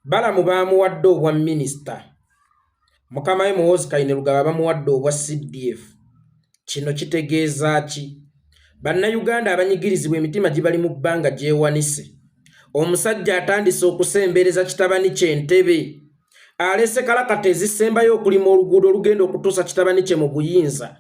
Balamu baamuwadde obwa minisita, mukama we Muhoozi Kainerugaba bamuwadde obwa CDF. Kino kitegeeza ki? Bannayuganda abanyigirizibwa emitima gibali mu bbanga gyewanise. Omusajja atandise okusembereza kitabani kye ntebe. Alese kalakata ezisembayo okulima oluguudo olugenda okutuusa kitabani kye mu buyinza.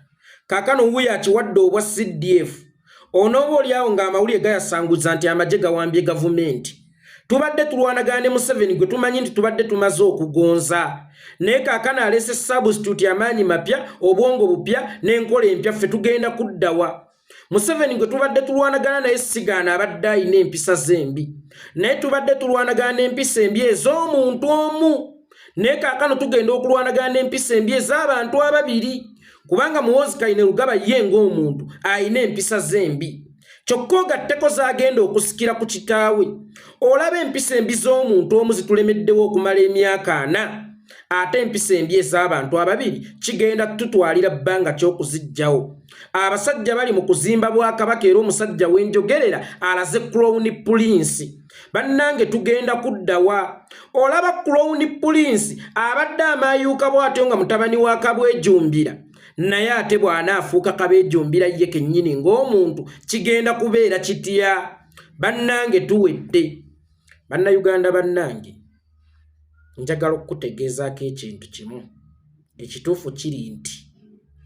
Kaakano wuuyo akiwadde obwa CDF. Onooba oli awo ng'amawulire gayasanguza nti amagye gawambye gavumenti. Tubadde tulwanagana ne Museveni gwe tumanyi nti tubadde tumaze okugonza. Naye kaakano alese substitute, amaanyi mapya, obwongo bupya n'enkola empya. Ffe tugenda kuddawa? Museveni gwe tubadde tulwanagana naye sigaana abadde alina empisa z'embi, naye tubadde tulwanagana n'empisa embi ez'omuntu omu. Naye kaakano tugenda okulwanagana n'empisa embi ez'abantu ababiri, kubanga Muhoozi Kainerugaba ye ng'omuntu alina empisa z'embi, kyokka ogatteko z'agenda okusikira ku kitaawe. Olaba empisa embi z'omuntu omu zitulemeddewo okumala emyaka 40, ate empisa embi ez'abantu ababiri kigenda tutwalira bbanga ky'okuziggyawo. Abasajja bali mu kuzimba bwakabaka, era omusajja w'enjogerera alaze Crown Prince. Bannange, tugenda kuddawa? Olaba Crown Prince abadde amaayuuka bw'atyo nga mutabani wa Kabwejumbira, naye ate bw'anaafuuka Kabeejumbira ye kennyini ng'omuntu kigenda kubeera kitya? Bannange, tuwedde. Bannayuganda bannange, njagala okukutegeezaako ekintu kimu. Ekituufu kiri nti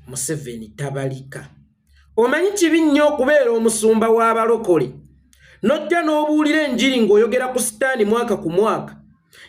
Museveni tabalika. Omanyi kibi nnyo okubeera omusumba w'abalokole n'ojja n'obuulira enjiri ng'oyogera ku sitaani mwaka ku mwaka,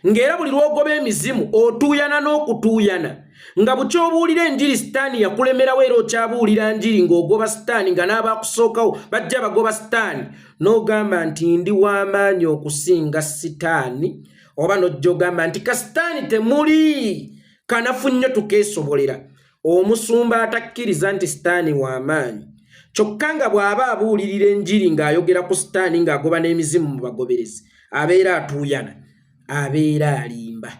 ng'era buli lw'ogoba emizimu otuuyana n'okutuuyana, nga bukyobuulira enjiri sitaani yakulemerawo, era okyabuulira njiri ng'ogoba sitaani, nga n'abakusookawo bajja bagoba sitaani, n'ogamba nti ndi w'amaanyi okusinga sitaani, oba n'ojja ogamba nti kasitaani temuli kanafu nnyo tukeesobolera. Omusumba atakkiriza nti sitaani w'amaanyi, kyokka nga bw'aba abuulirira enjiri ng'ayogera ku sitaani, ng'agoba n'emizimu mu bagoberezi, abeera atuuyana, abeera alimba,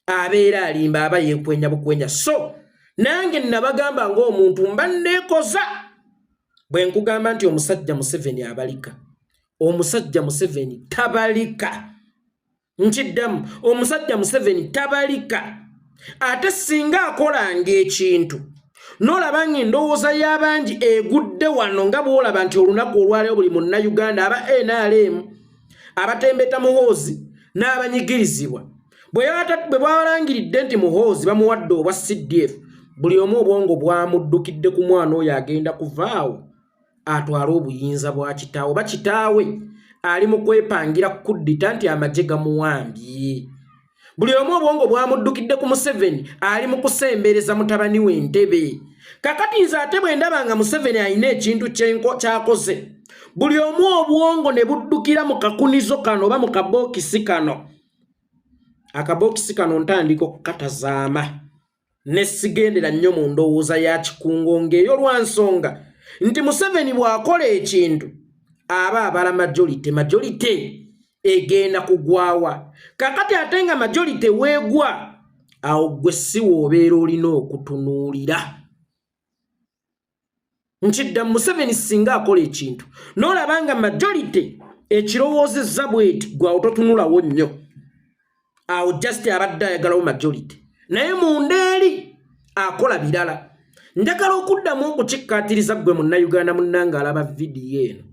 abeera alimba, aba yeekwenya bukwenya. So nange nabagamba ng'omuntu mba neekoza bwe nkugamba nti omusajja Museveni abalika. Omusajja Museveni tabalika. Nkiddamu, omusajja Museveni tabalika. Ate singa akolanga ekintu n'olaba ng'endowooza y'abangi egudde wano, nga bw'olaba nti olunaku olwaleero buli munnayuganda, aba NRM abatembeta Muhoozi n'abanyigirizibwa, bwe bwalangiridde nti Muhoozi bamuwadde obwa CDF, buli omu obwongo bwamuddukidde ku mwana oyo agenda kuvaawo atwale obuyinza bwa kitaawe, oba kitaawe ali mu kwepangira kuddita nti amagye gamuwambye. Buli omu obwongo bwamuddukidde ku Museveni ali mu kusembereza mutabani we ntebe. Kakati nze ate bwe ndaba nga Museveni alina ekintu kyakoze, buli omu obwongo ne buddukira mu kakunizo kano oba mu kabookisi kano. Akabookisi kano ntandika okukatazaama ne sigendera nnyo mu ndowooza ya kikungo ng'eyo, lwa nsonga nti Museveni bw'akola ekintu aba abala majority. Majority egenda kugwawa? Kakati ate nga majority weegwa awo, gwe si woobeera olina okutunuulira. Nkidda, Museveni singa akola ekintu n'olaba nga majority ekirowoozezza bweti, gwe awo totunulawo nnyo awo, just abadde ayagalawo majority, naye munda eri akola birala. Njagala okuddamu okukikkaatiriza ggwe munnayuganda munnange alaba vidiyo eno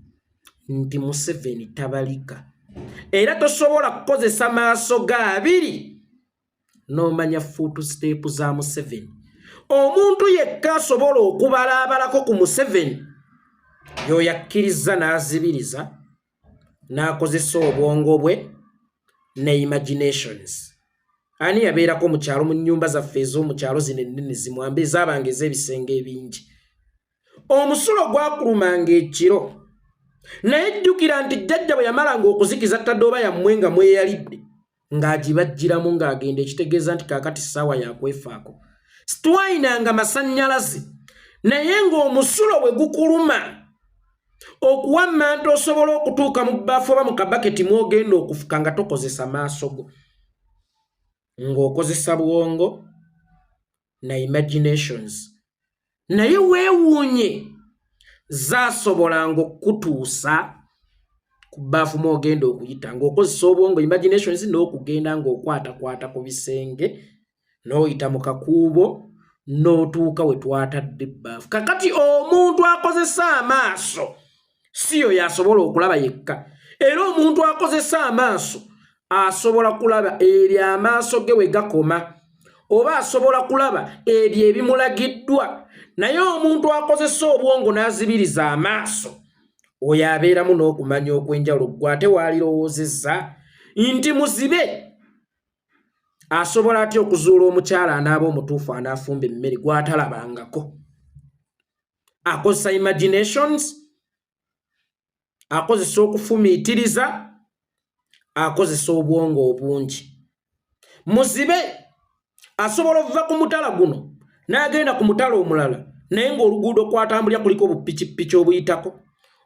nti Museveni tabalika, era tosobola kukozesa maaso ga abiri n'omanya footstep za Museveni. Omuntu yekka asobola okubalaabalako ku Museveni y'oyo akkiriza n'azibiriza n'akozesa obwongo bwe ne imaginations. Ani yabeerako mu kyalo, mu nnyumba zaffe ez'omu kyalo zino ennene zimwambe ezaabanga ez'ebisenge ebingi, omusulo gwakulumanga ekiro, naye jjukira nti jjajja bwe yamalanga okuzikiza tadooba yammwe nga mweyalidde, ng'agibajjiramu ng'agenda, ekitegeeza nti kaakati ssaawa yakwefaako. Sitwayinanga masannyalaze, naye ng'omusulo bwe gukuluma okuwamma nti osobola okutuuka mu bbaafu oba mu kabaketi mw'ogenda okufuka nga tokozesa maaso go, ng'okozesa bwongo na imaginations, naye weewuunye zaasobolanga okukutuusa. Ku bbaafu mw'ogenda okuyita ng'okozesa obwongo, imaginations, n'okugenda ng'okwatakwata ku bisenge n'oyita mu kakuubo n'otuuka we twatadde ebbaafu. Kakati omuntu akozesa amaaso si yo yasobola okulaba yekka, era omuntu akozesa amaaso asobola kulaba ebyo amaaso ge we gakoma, oba asobola kulaba ebyo ebimulagiddwa. Naye omuntu akozesa obwongo n'azibiriza amaaso, oyo abeeramu n'okumanya okw'enjawulo. Ggwe ate waalirowoozezza nti muzibe asobola atya okuzuula omukyala anaaba omutuufu anaafumba emmere gw'atalabangako? Akozesa imaginations, akozesa okufumiitiriza, akozesa obwongo obungi. Muzibe asobola okuva ku mutala guno n'agenda ku mutala omulala, naye ng'oluguudo kwatambulira kuliko obupikipiki obuyitako,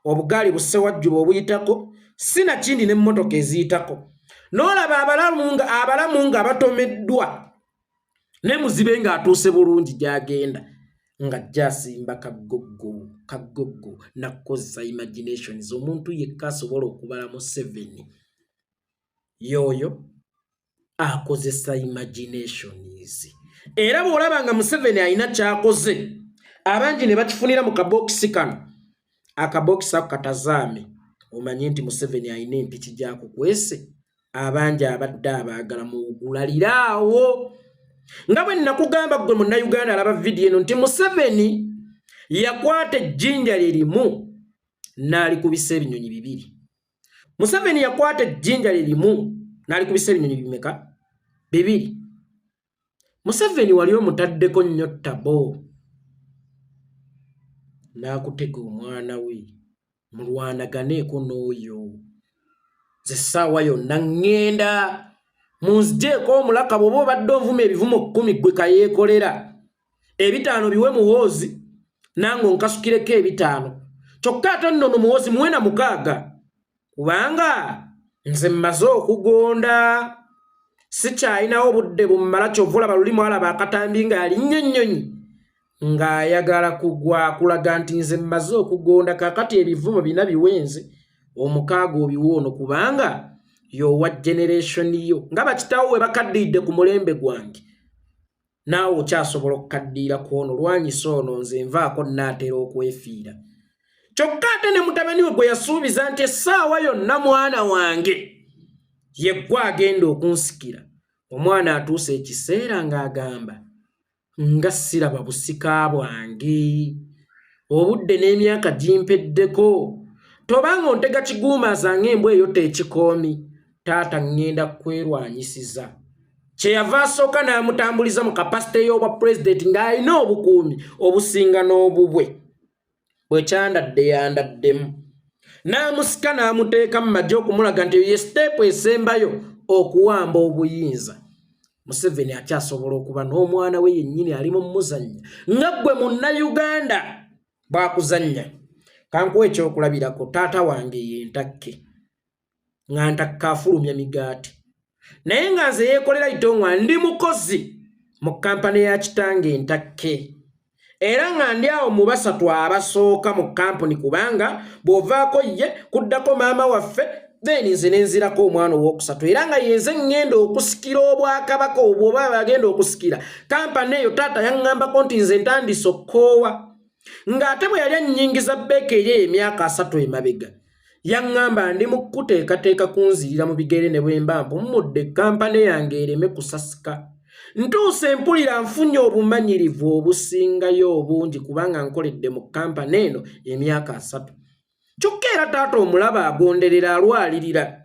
obugaali bussewajjuba obuyitako, si na kindi n'emmotoka eziyitako, n'olaba abalamu nga batomeddwa, ne muzibe ng'atuuse bulungi gy'agenda, ng'ajja asimba kaggoggo kaggoggo nakukozesa imaginations. Omuntu yekka asobola okubala mu 7 y'oyo akozesa imaginations. Era bw'olaba nga Museveni alina ky'akoze, abangi ne bakifunira mu kabokisi kano, akabokisi ako katazaame, omanye nti Museveni alina empiki gy'akukwese. Abangi abadde abaagala muwugulaliraawo, nga bwe nakugamba ggwe Munnayuganda alaba vidiyo eno nti Museveni yakwata ejjinja lye limu n'alikubisa ebinyonyi bibiri. Museveni yakwata ejjinja lye limu n'alikubisa ebinyonyi bimeka? Bibiri. Museveni wali omutaddeko nnyo tabo n'akutega omwana we mulwanaganeeko n'oyo. Nze essaawa yonna ŋŋenda munzigyeko omulaka. Bw'oba obadde onvuma ebivumo 10, ggwe kayeekolera 5 biwe Muhoozi, nange onkasukireko 5. Kyokka ate nno no Muhoozi muwe na 6, kubanga nze mmaze okugonda, sikyalinawo budde bummala. Kyova olaba luli mwalaba akatambi ng'alinnya ennyonyi ng'ayagala kugwa, kulaga nti nze mmaze okugonda. Kaakati ebivumo 4 biwenze, 6 obiwa ono, kubanga y'owa generation yo. Nga bakitawo we bakaddiridde ku mulembe gwange, naawe okyasobola okukaddiira ku ono. Lwanyisa ono, nze nvaako nnaatera okwefiira. Kyokka ate ne mutabani we gwe yasuubiza nti essaawa yonna mwana wange ye ggwe agenda okunsikira, omwana atuuse ekiseera ng'agamba nga siraba busika bwange, obudde n'emyaka gimpeddeko. Tobanga ontega kiguumaaza ng'embwa eyota ekikoomi, taata ŋŋenda kwerwanyisiza. Kyeyava asooka n'amutambuliza mu capacity y'obwa pulezidenti ng'alina obukuumi obusinga n'obubwe. Bwe kyandadde yandaddemu n'amusika n'amuteeka mu magye okumulaga nti eyo ye step esembayo okuwamba obuyinza. Museveni akyasobola okuba n'omwana we yennyini ali mu muzannya nga ggwe Munnayuganda bw'akuzannya. Kankuwa ekyokulabirako: taata wange ye Ntakke, nga Ntakka afulumya migaati, naye nga nze yeekolera itongwa ndi mukozi mu kampani ya kitange Entakke, era nga ndi awo mu basatu abasooka mu kampuni, kubanga bw'ovaako ye kuddako maama waffe, then nze nenzirako omwana owokusatu, era nga yenze ŋŋenda okusikira obwakabaka obwo oba bagenda okusikira kampani eyo. Taata yaŋŋambako nti nze ntandise okkoowa, ng'ate bwe yali annyingiza beeka eri eyo emyaka 30 emabega, yaŋŋamba ndi mu kuteekateeka kunzirira mu bigere ne bwe mba mpummudde, kampani yange ereme kusasika. Ntuuse mpulira nfunye obumanyirivu obusingayo obungi kubanga nkoledde mu kampani eno emyaka 30. Kyokka era taata omulaba agonderera alwalirira,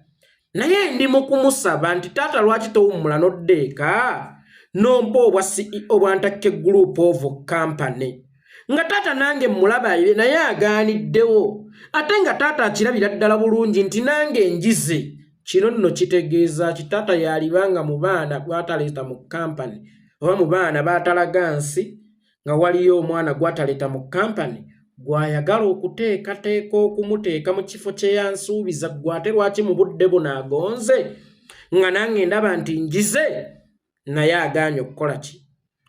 naye ndi mu kumusaba nti taata, lwaki towummula n'odda eka n'ompa obwa CEO bwa Ntakke Group of Company? Nga taata nange mmulaba ayibe, naye agaaniddewo, ate nga taata akirabira ddala bulungi nti nange njize. Kino nno kitegeeza ki? Taata yalibanga mu baana gw'ataleeta mu kampani, oba mu baana baatalaga nsi nga waliyo omwana gw'ataleeta mu kampani gw'ayagala okuteekateeka okumuteeka mu kifo kye yansuubiza. Ggwe ate lwaki mu budde buno agonze nga nange ndaba nti njize, naye agaanye okukola ki?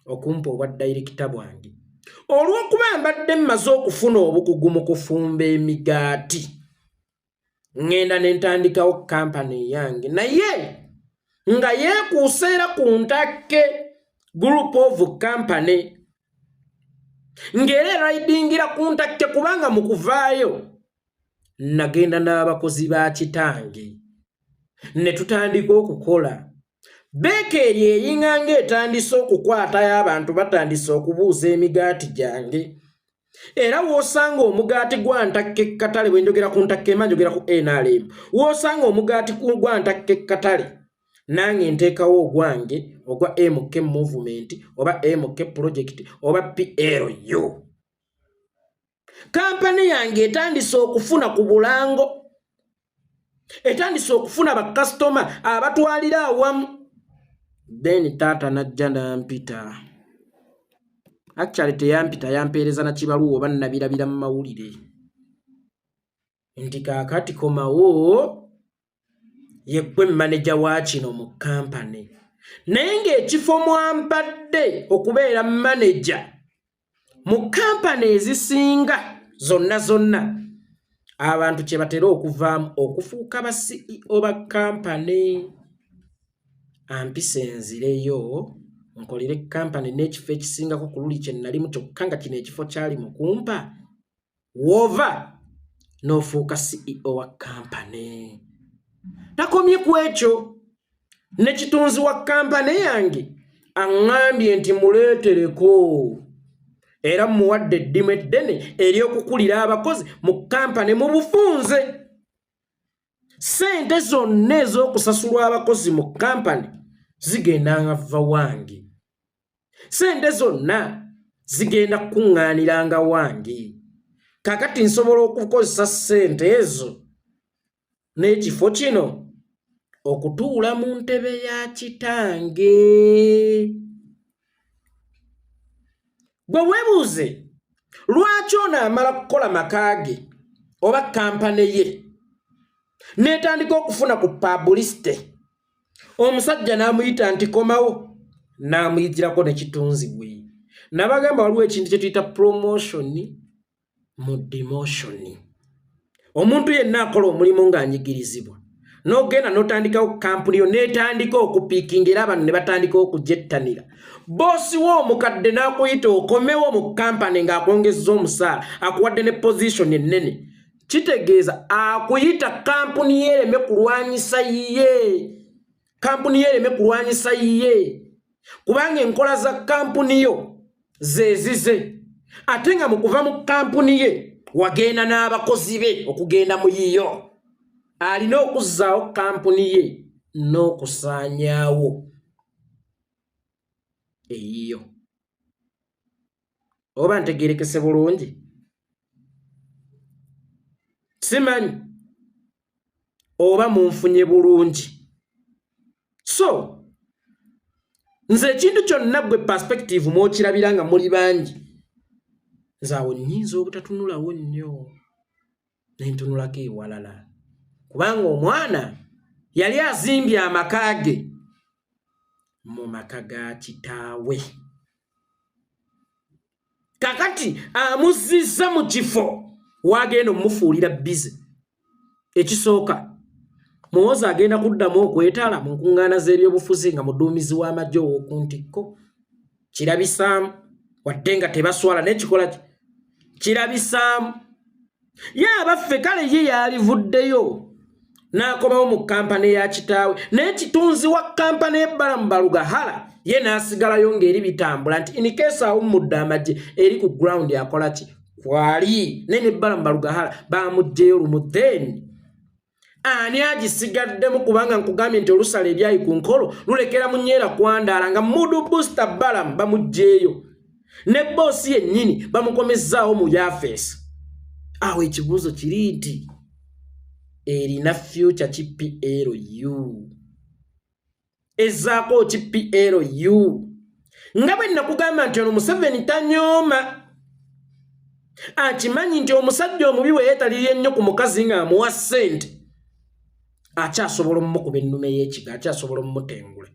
Okumpa obwa dayirekita bwange, olw'okuba mbadde mmaze okufuna obukugu mu kufumba emigaati. Ŋŋenda ne ntandikawo kampani eyange, naye nga yeekuusa era ku Ntakke Group of Company, ng'era eraidingira ku Ntakke, kubanga mu kuvaayo nagenda n'abakozi ba kitange ne tutandika okukola. Beeka eri eringa ng'etandise okukwatayo, abantu batandise okubuuza emigaati gyange. Era w'osanga omugaati gwa Ntakka ekkatale, bwe njogera ku Ntakka ema njogera ku NRM, w'osanga omugaati gwa Ntakka ekkatale, nange nteekawo ogwange ogwa MK Movement oba MK Project oba PLU. Kampani yange etandise okufuna ku bulango, etandise okufuna bakasitoma abatwalira awamu. Then taata najja nampita. Actually teyampita, yampeereza na kibaluwa oba nabirabira mu mawulire nti kaakati komawo yeggwe maneja wa kino mu kampani. Naye ng'ekifo mwampadde okubeera maneja mu kampani ezisinga zonna zonna, abantu kye batera okuvaamu okufuuka ba CEO ba kampani, ampisa enzireyo nkolere kampani n'ekifo ekisingako ku luli kye nalimu. Kyokka nga kino ekifo kyali mu kumpa wova n'ofuuka CEO wa kampani. Takomye ku ekyo, ne kitunzi wa kampani yange aŋŋambye nti muleetereko, era muwadde eddimu eddene ery'okukulira abakozi mu kampani mu bufunze. Ssente zonna ez'okusasulwa abakozi mu kampani zigenda nga va wange, ssente zonna zigenda kukuŋŋaaniranga wange. Kakati nsobola okukozesa ssente ezo n'ekifo kino okutuula mu ntebe ya kitange. Gwe weebuuze lwaki ono amala kukola maka ge oba kampane ye n'etandika okufuna ku publicity, omusajja n'amuyita nti komawo, n'amuyitirako ne kitunzi we. Nabagamba waliwo ekintu kye tuyita promotion mu demotion. Omuntu yenna akola omulimu ng'anyigirizibwa, n'ogenda n'otandikawo kampuni yo n'etandika okupiikinga, era abantu ne batandika okugyettanira, boosi wo omukadde n'akuyita okomewo mu kampani ng'akwongezza omusaala, akuwadde ne position ennene, kitegeeza akuyita kampuni ye ereme kulwanyisa yiye, kampuni ye ereme kulwanyisa yiye, kubanga enkola za kampuni yo zezize. Ate nga mu kuva mu kampuni ye wagenda n'abakozi be okugenda mu yiyo, alina okuzzaawo kampuni ye n'okusaanyaawo eyiyo. Oba ntegerekese bulungi? Simanyi oba munfunye bulungi. So nze ekintu kyonna gwe perspective mwokirabira nga muli bangi, nze awo nnyinza obutatunulawo nnyo nentunulako ewalala, kubanga omwana yali azimbye amaka ge mu maka ga kitaawe. Kakati amuzzizza mu kifo wagenda omumufuulira bize. Ekisooka, Muwoza agenda kuddamu okwetala mu nkuŋŋaana z'ebyobufuzi nga muduumizi w'amagye ow'oku ntikko. Kirabisaamu wadde nga tebaswala n'ekikola kirabisaamu. Ye abaffe, kale ye yalivuddeyo n'akomawo mu kampani ya kitaawe, naye kitunzi wa kampani ebbalamu Balugahala ye n'asigalayo ng'eri bitambula nti in case awummudde amagye eri ku ground akola ki kwali, naye ne Bbalamu Balugahala bamuggyeyo lumu. Then ani agisigaddemu? Kubanga nkugambye nti olusala ebyayi ku nkolo lulekera munyeera kwandaala nga mudu booster Balamu bamuggyeyo, ne boosi yennyini bamukomezzaawo mu yafeesi. Awo ekibuuzo kiri nti erina future ki PLU? Ezaako ki PLU? Nga bwe nakugamba nti ono Museveni tanyooma, akimanyi nti omusajja omubi we yeetalirira ennyo ku mukazi ng'amuwa ssente, akyasobola omumukuba ennume y'ekiga, akyasobola omumutengula,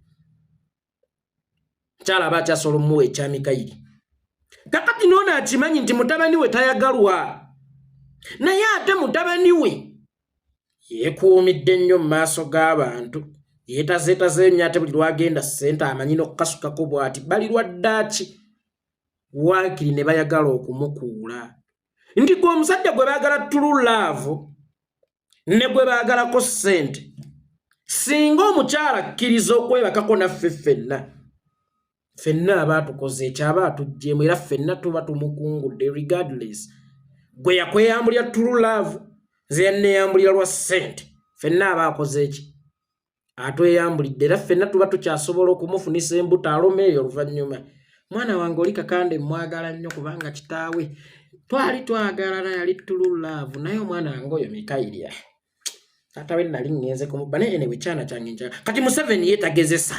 kyala aba akyasobola omumuwa ekyamikayiri. Kakati noono akimanyi nti mutabani we tayagalwa, naye ate mutabani we Yeekuumidde nnyo mu maaso g'abantu, yeetazeetaze nnyo ate buli lw'agenda ssente amanyi n'okukasukako bw'ati balirwa ddaaki waakiri ne bayagala okumukuula nti gwe omusajja gwe baagala tulu laavu ne gwe baagalako ssente singa omukyala akkiriza okwebakako naffe ffenna ffenna aba atukoze ekyo aba atuggyemu era ffenna tuba tumukungudde regardless gwe yakweyambulira true love nze yanneyambulira lwa ssente ffenna aba akoze eki atweyambulidde era ffenna tuba tukyasobola okumufunisa embuto aloma eyo oluvannyuma mwana wange oli kakande mwagala nnyo kubanga kitaawe twali twagalana yali true love naye omwana wange oyo mikayirya taata we nali ŋŋenze kumubba naye enewe kyana kyange nkyala kati museveni ye tagezesa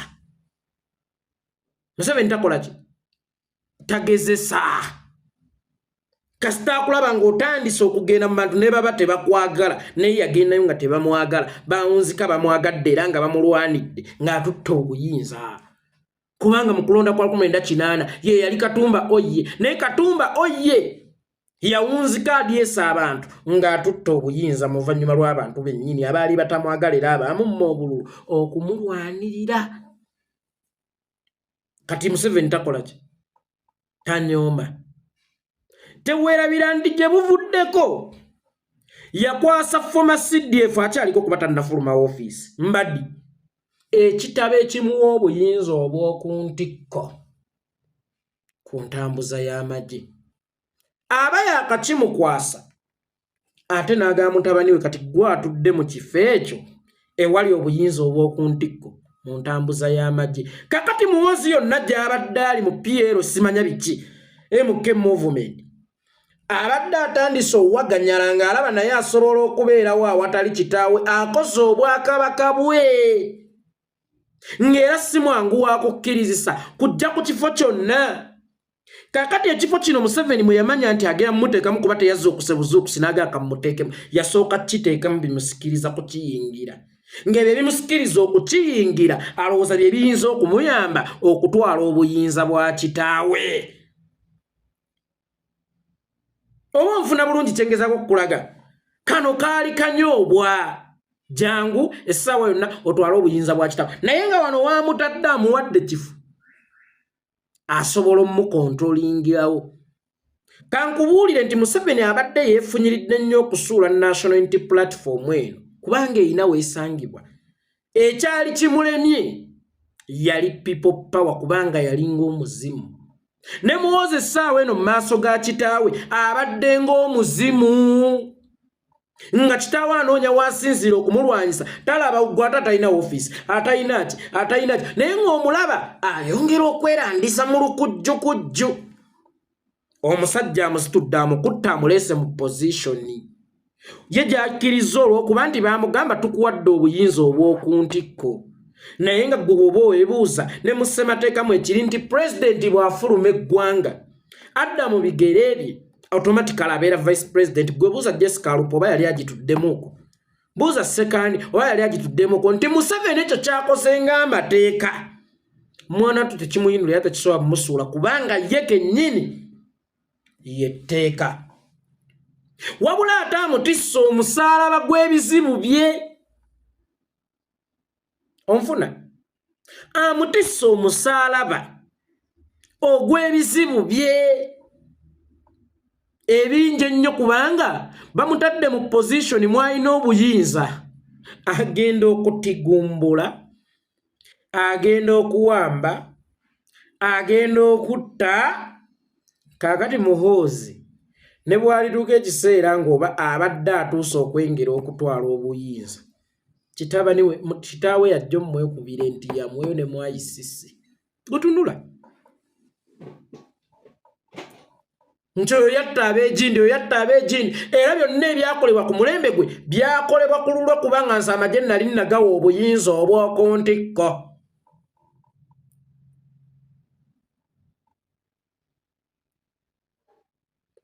Museveni takola ki? Tagezesa. Kasita akulaba ng'otandise okugenda mu bantu ne baba tebakwagala naye yagendayo nga tebamwagala bawunzika bamwagadde era nga bamulwanidde ng'atutte obuyinza kubanga mu kulonda kwa 1980 ye yali Katumba oye naye Katumba oye yawunzika adyesa abantu ng'atutte obuyinza mu luvannyuma lw'abantu bennyini abaali batamwagala era abaamumma obululu okumulwanirira. Kati Museveni takola ki? Tanyooma. Teweerabira nti gye buvuddeko yakwasa former CDF akyaliko kuba tannafuluma ofiisi Mbadi ekitabo ekimuwa obuyinza obw'oku ntikko ku ntambuza y'amagye. Aba yaakakimukwasa ate n'agamba mutabani we kati gwe atudde mu kifo ekyo ewali obuyinza obw'oku ntikko mu ntambuza y'amagye. Kakati Muhoozi yonna gy'abadde ali mu PL simanya biki MK movement abadde atandise owaganyala ng'alaba naye asobola okubeerawo awatali kitaawe akoze obwakabaka bwe ng'era si mwangu wa kukkirizisa kujja ku kifo kyonna. Kakati ekifo kino Museveni mwe yamanya nti agenda mumuteekamu kuba teyazza okusebuzuukusi n'agaa kamuteekemu, yasooka kukiteekamu bimusikiriza kukiyingira ng'ebyo ebimusikiriza okukiyingira alowooza bye biyinza okumuyamba okutwala obuyinza bwa kitaawe. Oba onfuna bulungi kyengezaako okukulaga, kano kaali kanyoobwa jangu essaawa yonna otwale obuyinza bwa kitaawe, naye nga wano wamutadde amuwadde kifo asobola omukontrolingirawo. Kankubuulire nti Museveni abadde yeefunyiridde nnyo okusuula National Unity Platform eno kubanga erina weesangibwa. Ekyali kimulemye yali people power kubanga yalinga omuzimu. Ne Muhoozi essaawa eno mu maaso ga kitaawe abadde ng'omuzimu. Nga kitaawe anoonya w'asinziira okumulwanyisa, talaba gwe ate atalina ofiisi, atalina ki, atalina ki, naye ng'omulaba ayongera okwerandisa mu lukujjukujju. Omusajja amusitudde amukutte amuleese mu pozishoni ye gy'akkirizza olw'okuba nti baamugamba tukuwadde obuyinza obw'oku ntikko, naye nga ggwe bw'oba weebuuza ne mu ssemateeka mwekiri nti pulezidenti bw'afuluma eggwanga adda mu bigere bye automatically abeera vice president. Gwe buuza Jessica Alupo oba yali agituddemuuko, buuza Ssekandi oba yali agituddemuuko nti Museveni ekyo kyakoze ng'amateeka mwana tu tekimuyinula era tekisobola kumusuula kubanga ye kennyini yetteeka. Wabula ate amutisse omusaalaba gw'ebizibu bye. Onfuna? Amutisse omusaalaba ogw'ebizibu bye ebingi ennyo kubanga bamutadde mu pozishoni mw'alina obuyinza. Agenda okutigumbula, agenda okuwamba, agenda okutta. Kaakati Muhoozi ne bw'alituuka ekiseera ng'oba abadde atuuse okwengera okutwala obuyinza, kitabani we kitaawe yajja omwekubira nti yamuweyo ne mwayisisi gutunula nti oyo yatta ab'egindi, oyo yatta ab'egindi, era byonna ebyakolebwa ku mulembe gwe byakolebwa ku lulwe kubanga nze amagye nali nagawa obuyinza obw'oku ntikko.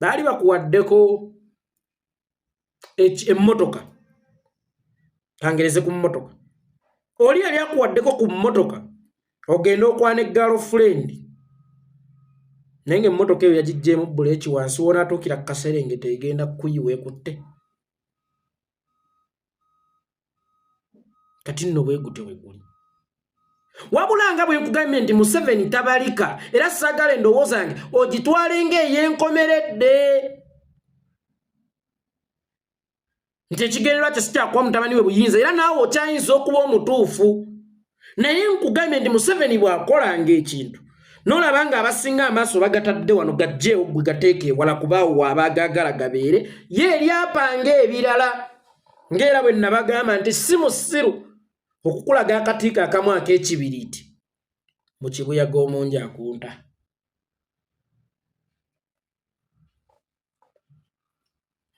Baali bakuwaddeko emmotoka, kangereze ku mmotoka, oli yali akuwaddeko ku mmotoka ogenda okwana girlfriend, naye nga emmotoka eyo yagiggyemu buleeki wansi w'onaatuukira ku kaserengeta egenda kukuyiwa ekutte. Kati nno bwe gutyo bwe guli. Wabula nga bwe nkugambye nti Museveni tabalika, era saagala endowooza yange ogitwale ng'ey'enkomeredde nti ekigendererwa kye sikyakuwa mutabani we buyinza, era naawe okyayinza okuba omutuufu. Naye nkugambye nti Museveni bw'akolanga ekintu n'olaba nga abasinga amaaso bagatadde wano, gajjeewo gwe gateeka ewala, kubaawo waaba agaagala gabeere ye eryapanga ebirala. Ng'era bwe nabagamba nti si musiru okukulaga akatiiko akamu ak'ekibiriiti mu kibuyaga omungi akunta.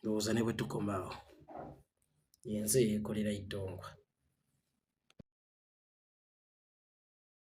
Ndowooza ne bwe tukomaawo yenze yeekolera itongwa.